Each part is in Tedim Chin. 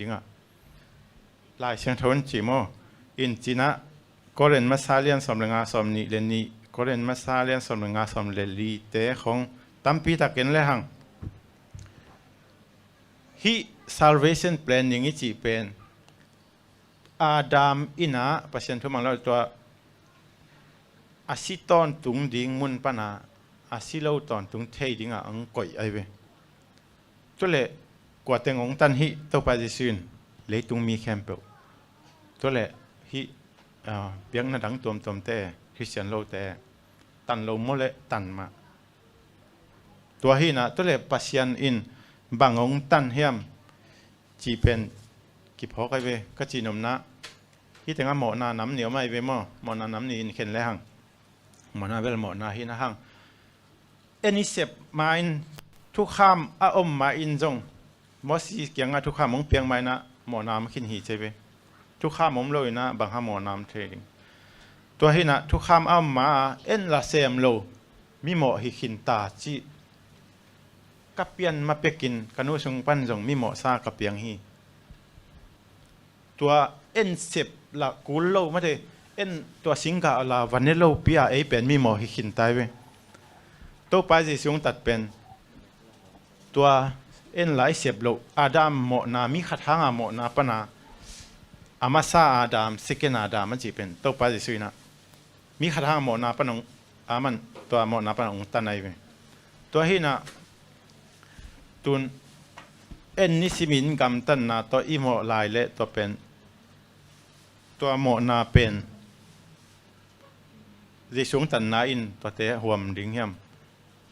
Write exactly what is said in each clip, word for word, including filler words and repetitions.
dingah Lai Siangtho in ci maw? In cinah Korin masa lian sawm le nga, sawm nih le nih, Korin masa lian sawm le nga, sawm le lite khong tampi takin le hang. Hih salvation plan ding i cih pen Adam innah Pasian thumang lo tua a si tawntung ding mun pana a si lo tawntung thei dingah ang koih ai ve. Tua le kua teng hong tan hih Topa Jesuh in? Leitung mi khempeuh. Tua le hih, ah, biakna dang tuamtuamte, Khristian lote tan lo maw le tan mah. Tua hinah tua le Pasian in bang hong tan hiam cih pen kiphawk ai ve. Ka cih nopna hih tengah mawhna nam ni om ai ve maw? Mawhna nam ni in khen le hang. Mawhna bel mawhna hi na hang. En i sep ma in thukham a om ma in zong Moses kiangah thukham hong piak ma inah mawhna om khin hi ci ve. Thukham om lo inah bang hang mawhna om thei ding? Tua hinah thukham a om ma a en la sem lo mimawh hi khin ta cih ka pian ma pekin ka nu sung pan zong mimawhsa ka piang hi. Tua en sep la kul lo mate, en tua singgah la va ne lo pi a ei pen mimawh hi khin tai ve. Topa Jesuh hong tat pen tua en la i sep lo Adam mawhna, mi khat hanga mawhna pana a masa Adam, second Adam a cih pen Topa Jesuh inah mi khat hanga mawhna pana hong, a man tua mawhna pana hong tan ai ve. Tua hinah tun en nisimin gamtatna tawh i mawh lai le tua pen, tua mawhna pen Jesuh hong tanna in tuate huam ding hiam?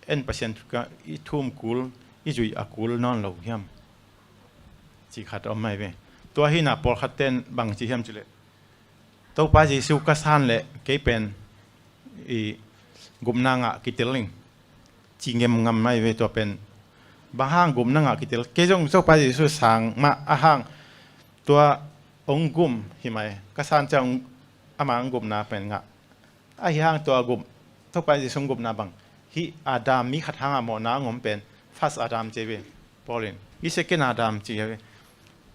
En Pasian thu ka i thum kul, i zuih a kul nawn lo hiam? Cih khat om ai ve. Tua hinah pawlkhat ten bang ci hiam cih leh Topa Jesuh ka san le kei pen i gupna ngah kitel ing ci ngem ngam mai ve. Tua pen bang hang gupna ngah kitel? Kei zong Topa Jesuh sang mah a hang tua hong gum hi mai. Ka san ciang ama hong gupna pen ngah. Ahi hang tua gup, Topa Jesuh hong gupna bang, hih Adam mi khat hanga mawhna hong om pen first Adam ci ve. Paul in hih second Adam ci ve.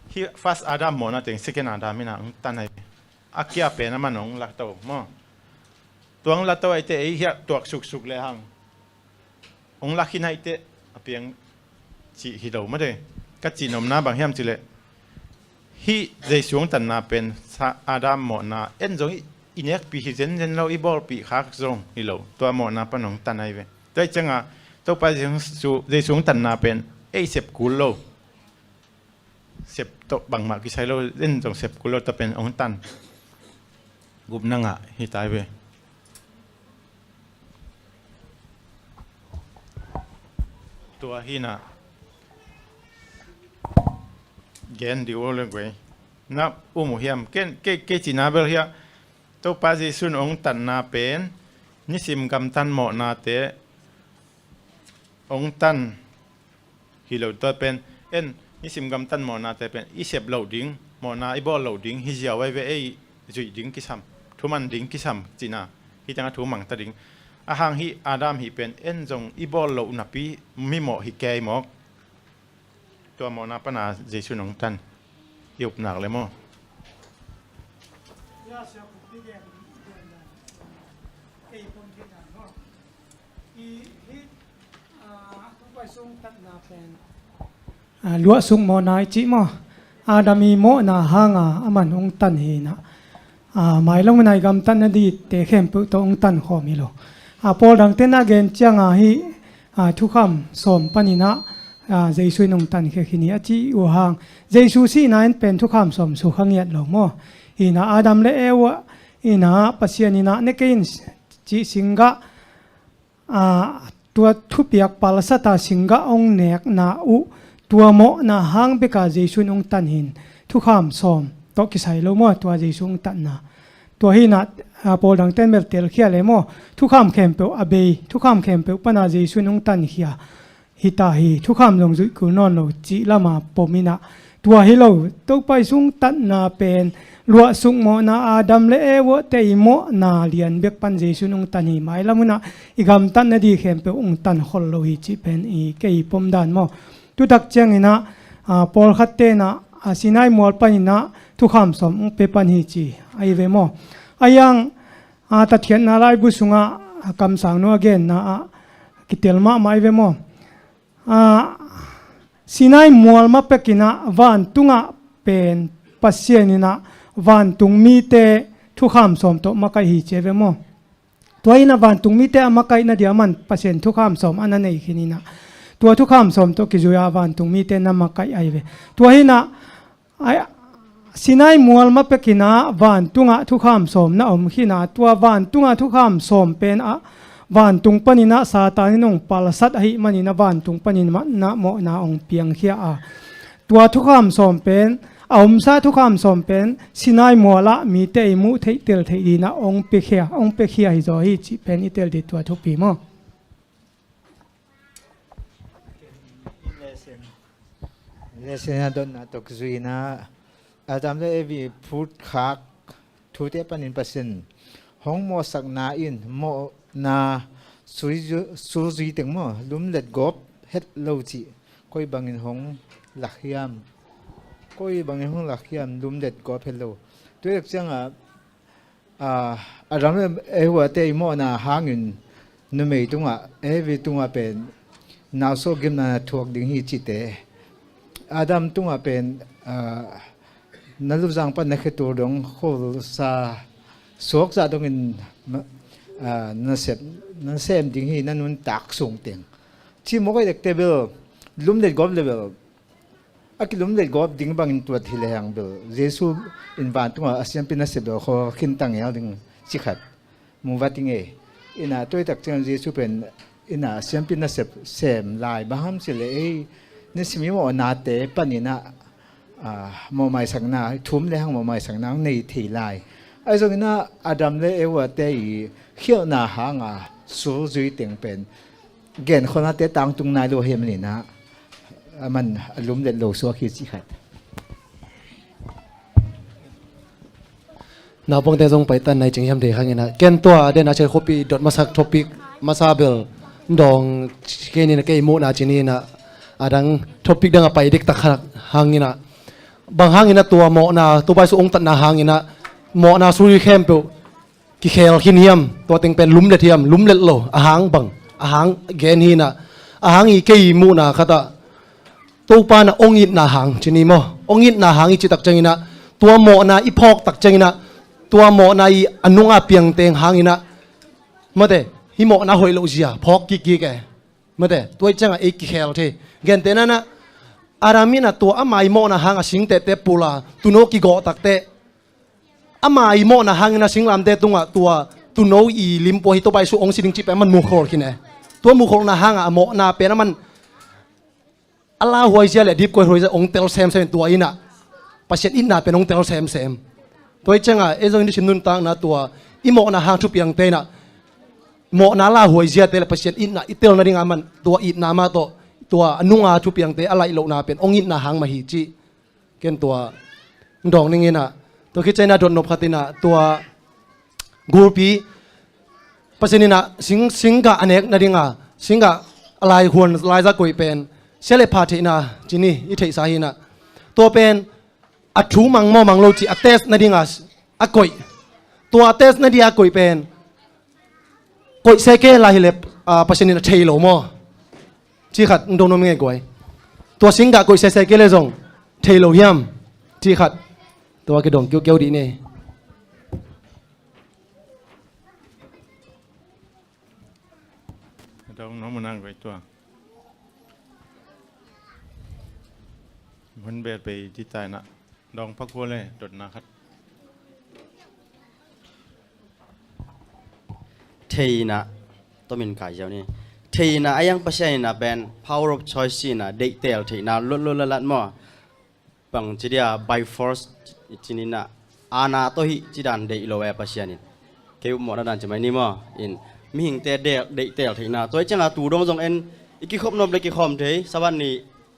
Hih first Adam mawhna teng second Adam inah hong tan ai ve. A kia pen a man hong la to maw? Tua hong la to ai te ei hiah tuak suksuk le hang hong la khin ai te a piang cih hi lo mate. Ka cih nopna bang hiam cih leh hih Jesuh hong tanna pen sa Adam mawhna en zong i, i nekpih hi zenzen lo, i bawlpih khak zong hi lo. Tua mawhna pan hong tan ai ve. Tua i cianga Topa Jesuh, Jesuh hong tanna pen ei sep kul lo. Sep tawh bangmah kisai lo, en zong sep kul lo, tua pen hong tan. Gupna ngah hi tai ve. Tua hinah gen diu le guai na um uh hiam? Ken kei, kei cina bel hiah Topa Jesuh in hong tanna pen nisim gamtan mawhnate hong tan hi lo. Tua pen en nisim gamtan mawhnate pen i sep loh ding, mawhna i bawl loh ding hi ziau ai ve. Ei zuih ding kisam, thuman ding kisam cihna, hih tengah thu mangta ding. A hang hih Adam hih pen en zong i bawl loh napi mimawh hi kei mawk. Tua mawhna pana Jesuh in hong tan. I upnak le maw? I hih, ah, Topa Jesuh hong tanna pen, ah, luahsuk mawhna i cih maw? Adam i mawhna hanga aman hong tan hi inah, ah, mailam hunah i gamtatna dingte khempeuh tawh hong tan khawm hi lo. Ah, pawl dangte na gen cianga hih, ah, thukham sawm paninah, ah, Jesuh in hong tankhia khin hi a cih uh hang, Jesuh sihna in pen thukham sawm sukha ngiat lo maw? Hinah Adam le Eva inah Pasian inah ne kei in cih singgah, aa, tua thupiak palsata singgah hong nekna uh, tua mawhna hang beka Jesuh in hong tan hin, thukham sawm tawh kisai lo maw, tua Jesuh hong tanna. Tua hinah, aa, pawl dangten bel telkhia le maw, thukham khempeuh a bei, thukham khempeuh pana Jesuh in hong tankhia hita hi, thukham zong zuih kul nawn lo cih lama pom inah, tua hi lo, Topa Jesuh hong tanna pen luahsuk mawhna, Adam le Eva te i mawhna lian bek pan Jesuh in hong tan hi. Mailam hunah i gamtatna ding khempeuh hong tan khol lo hi cih pen i kei i pom dan maw? Tutak cianginah, aa, pawlkhat tenah a Sinai mual paninah thukham sawm hong pia pan hi ci ahi ve maw? Ahi hang a tatkhiatna laibu sungah a kamsangnu a genna ah kitel mahmah ahi ve maw? A, Sinai mual ma pekinah vantungah pen Pasian inah vantung mite thukham sawm tawh makaih hi ci ahi ve maw? Tua hinah vantung mite a makaihna dia man Pasian thukham sawm a na nei khin inah tua thukham sawm tawh kizui-a vantung mite na makaih ahi ve. Tua hinah a, Sinai mual ma pekinah vantungah thukham sawm na om khinah tua vantungah thukham sawm penah vantung paninah Satan in hong palsat ahih maninah vantung paninah mawhna hong piangkhia a, tua thukham sawm pen a omsa thukham sawm pen Sinai mualah mite i muh theih tel theih dinah hong piakhia hong piakhia hi zaw hi cih pen i tel dih tua thupi maw? Lesson a dotna tawh kizui inah Adam le Evi phutkhak thute panin Pasian hong mawhsakna in mawhna sulzui teng maw, lumlet gawp het lo cih koi bangin hong lak hiam? Koi bangin hong lak hiam, lumlet gawp het lo? Tuitak ciangah a, Adam le Evi te i mawhna hangin numei tungah, Evi tungah pen nauso gimna na thuak ding hi cite. Adam tungah pen a, na luzang pan na khetur dong kholsa suakzah dongin a, na sep, na sem ding hi, na nuntak sung teng. Ci mawk ai dekte bel, lumlet gawp le bel a kilumlet gawp ding bangin tuat hi lehang bel Jesu in vantungah a siampi nasep lo khaw khin tangel ding cikhat mu vat i ngei. Inah tuitak ciang Jesu pen inah a siampi nasep sem lai bang ham cileh ei nisim i mawhnate paninah a, mawhmaisakna thum lehang mawhmaisakna hong nei thei lai. Ahi zonginah Adam le Evi te i khialhna hanga sulzui teng pen genkholhnate tangtung nai lo hi maninah a man a lumlet lo suak hi cih khat. Naupangte zong paitan nai cing hiam thei khanginah ken tua dena cel khuapi dot masak topic masa bel dawng keninah kei muhna cininah a dang topic dang a pai diktak khat hanginah bang hanginah tua mawhna tupai su ongtatna hanginah mawhna suri khempeuh kikhel khin hiam? Tua teng pen lumlet hiam? Lumlet lo, a hang bang a hang gen hinah a hang i kei muhna khatah Topa na ong itna hang cini maw? Ong itna hang i citak cianginah tua mawhna i phawktak cianginah tua mawhna i a nunga piangteng hanginah mate hi mawhna hoih loh zia phawk kikkik e. Mate tua i ciangah ei kikhel thei. Gentehna inah Adam inah tua ama i mawhna hanga singtehte pula tuno kigawhtakte ama i mawhna hangin a singlamte tungah tua tuno i limpua hi Topa Jesu ong si ding cih pen man mukhol khin e. Tua mukholna hangah a mawhna pen a man a lauhuai zia le a dipkuai huai zia ong tel semsem in tua inah Pasian itna pen ong tel semsem. Tua i ciangah ei zong i nisim nuntakna tua i mawhna hang thupiangte inah mawhna lauhuai ziate le Pasian itna i tel nadinga man tua itna mah tawh tua a nunga thupiangte a laih lohna pen ong itna hang mah hi cih ken tua dawng ninginah tua khit cianginah dotnop khatinah tua gulpi Pasian inah sing, singgah a nek nadinga singgah a laihuan laiza koih pen sia le pha theihna cini i theihsa hinah tua pen a thu mang maw mang lo cih a test nadinga a koih. Tua a test nadia a koih pen koih seke lai hileh a, Pasian in a thei lo maw? Ci khat n dong nuam ngei guai. Tua singgah koih seseke le zong thei lo hiam? Ci khat tua kidong kiukeu dih ni. Dong nuam unang guai tua. Hun bel pei di taina. Dong pakua le dotna khat. Theihna tomin kai ziau ni. Theihna a yang Pasian ina pen power of choice ina deihtel theihna lutlul lalat maw? Bang ci dia by force cinina ana tohi cidan deih lo e Pasian in. Kei upmawhna dan ci mai ni maw? In mihingte deihtel theihna tua i cianga tu dong zong en i kikhop nop le kikhawm thei sabat ni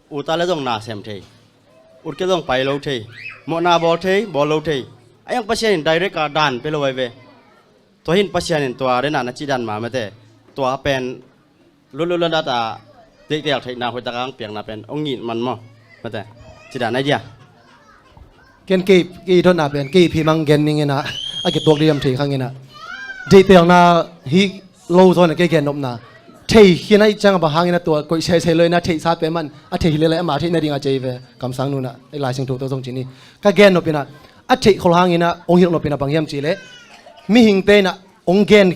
uta le zong na sem thei. Utkil zong pai lo thei. Mawhna bawl thei bawl lo thei. A yang Pasian in direct a dan pe lo ai ve. Tua hin Pasian in tua dena na cidan ma mate. Tua pen lutlul lalat a deihtel theihna hoihtaka ang piakna pen ong it man maw? Mate cidan ai dia. Ken kei, kei dotna pen kei phimang gen ning inah, a kituak dih lam thei khang inah, deihtelna hi lo zaw inah kei gen nopna, thei khin ahih ciangah bang hang inah tua koih sese lo inah theihsa pen man a thei hi leleh ama theih nading a cei ve. Kamsang nu inah i Lai Siangtho tawh zong ci ni. Ka gen nop inah a theih khol hang inah hong hilh nop inah bang hiam cih leh, mihingte inah hong gen,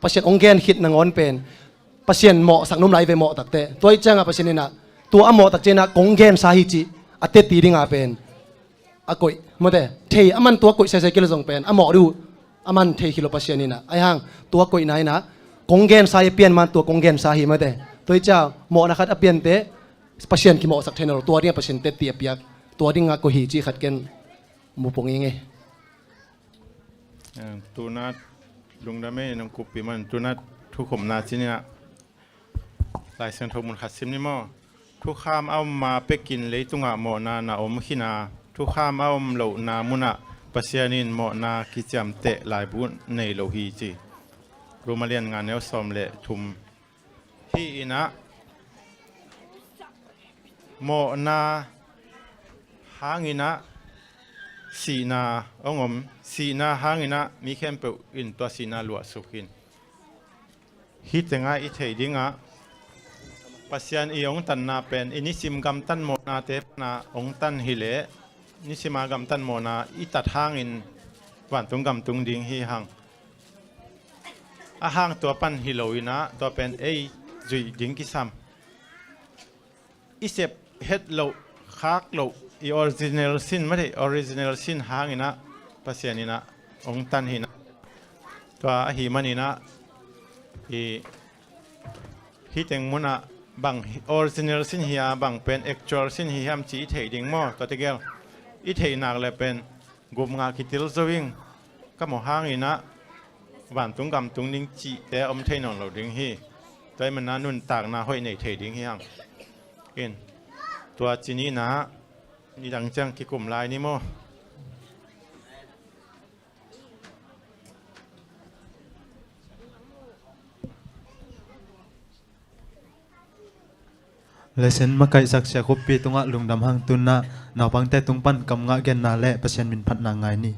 Pasian hong gen khit nangawn pen Pasian mawhsak num lai ve, mawh takte. Tua ahih ciangah Pasian inah tua a mawh tak ciangah kong gensa hi cih a tetti dingah pen a koih, mawte, thei a man tua koih sese kei lo zong pen a mawh dih uh a man thei khin lo Pasian inah. Ahih hang tua koihna inah kong gensa hi a pian man tua kong gensa hi, mawte. Tua ahih ciangah mawhna khat a piante Pasian kimawhsak thei nawn lo, tua dingah Pasian tetti a piak, tua dingah koih hi cih khat ken mu pong ing ei. Tuna lungdam ei, nang kuppih man. Tuna thukhupna ci ni inah, Lai Siangtho mun khat sim ni maw. Thukham a om ma pekin leitungah mawhna na om khin a, thukham a om lohna munah Pasian in mawhna kiciamteh laibu nei lo hi ci. Roma lian nga neu sawm le thum. Hih inah mawhna hang inah sihna hong om, sihna hang inah mi khempeuh in tua sihna luahsuk hi. Hih tengah i theih dingah Pasian i hong tanna pen i nisim gamtat mawhnate pana hong tan hileh, nisim a gamtat mawhna i tat hangin vantung gam tung ding hi hang. A hang tua pan hi lo inah tua pen ei zuih ding kisam. I sep het loh, khak loh, i original sin, mate, original sin hang inah Pasian inah hong tan hi inah. Tua ahih man inah i hih teng munah bang original sin hi a, bang pen actual sin hi hiam cih i theih ding maw. Tua tegel i theih nak le pen gupngah kitel zo ing. Ka mawh hang inah vantung gam tung ding cihte a om thei nawn lo ding hi. Tua ahih man inah nuntakna hoih nei thei ding hi hang. In, tua ci ni inah, nidang ciang kikum lai ni maw. Lesson makaihsak sia khuppih tungah lungdam hang. Tuna naupangte tung pan kamngah genna le Pasian min phatna ngai ni.